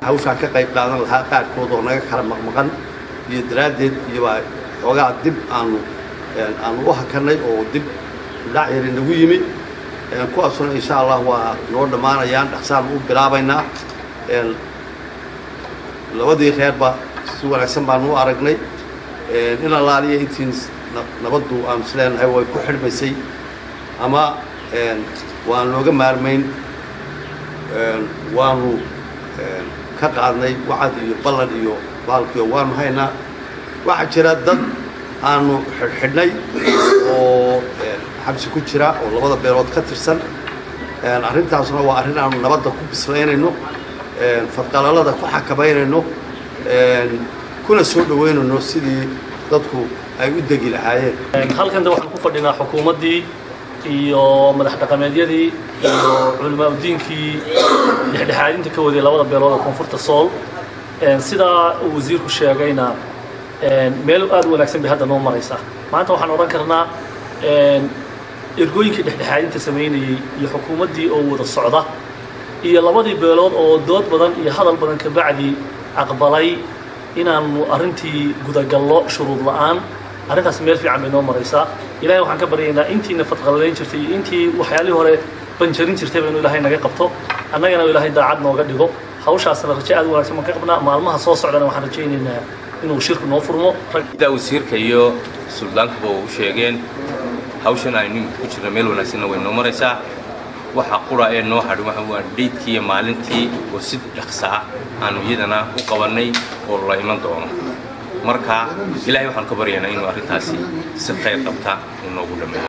Hawshaa ka qayb qaadan lahaa qaarkood oo naga kala maqmaqan iyo daraaddeed iyobaa xoogaa dib aanu u hakanay oo dib dhac yari nagu yimi. Kuwaasuna insha Allah waa noo dhammaanayaan, dhaqsaan u bilaabaynaa. Labadii reerba si wanaagsan baanu u aragnay. In allaaliya intii nabaddu aanu is leenahay way ku xidhmaysay ama waan looga maarmayn, waanu ka qaadnay wacad iyo ballan iyo baalkiyo waanu haynaa. Waxaa jira dad aanu xidhxidhnay oo xabsi ku jira oo labada beelood ka tirsan. Arrintaasuna waa arrin aanu nabadda ku bislaynayno, fadqalalada ku xakamaynayno, kuna soo dhoweynayno sidii dadku ay u degi lahaayeen. Halkan de waxaan ku fadhinaa xukuumaddii iyo madax dhaqameedyadii iyo culamaa udiinkii dhexdhexaadinta ka waday labada beelood oo Koonfurta Sool. Sidaa uu wasiirku sheegayna, meel aad u wanaagsan bay hadda noo maraysaa. Maanta waxaan odhan karnaa ergooyinkii dhexdhexaadinta samaynayey iyo xukuumaddii oo wada socda iyo labadii beelood oo dood badan iyo hadal badan ka bacdi aqbalay inaanu arrintii gudagallo shuruud la'aan, arrintaas meel fiican bay noo maraysaa. Ilahay waxaan ka baryaynaa intiina fadqalalayn jirtay iyo intii waxyaalihii hore banjarin jirtayba inuu Ilaahay naga qabto, annagana Ilaahay daacad nooga dhigo. Hawshaasna rajo aad u wanaagsan baan ka qabnaa. Maalmaha soo socdana waxaan rajaynaynaa inuu shirku noo furmo. Sidaa wasiirka iyo suldaankuba u sheegeen, hawshan aynu imika ku jirna meel wanaagsanna way noo maraysaa. Waxa qura ee noo hadhin waxa waa date-kii iyo maalintii oo si dhaqsaa aanu iyadana u qabannay oo la iman doono. Marka Ilaahay waxaan ka baryaynaa inuu arrintaasi si khayr qabta uu noogu dhammeeyo.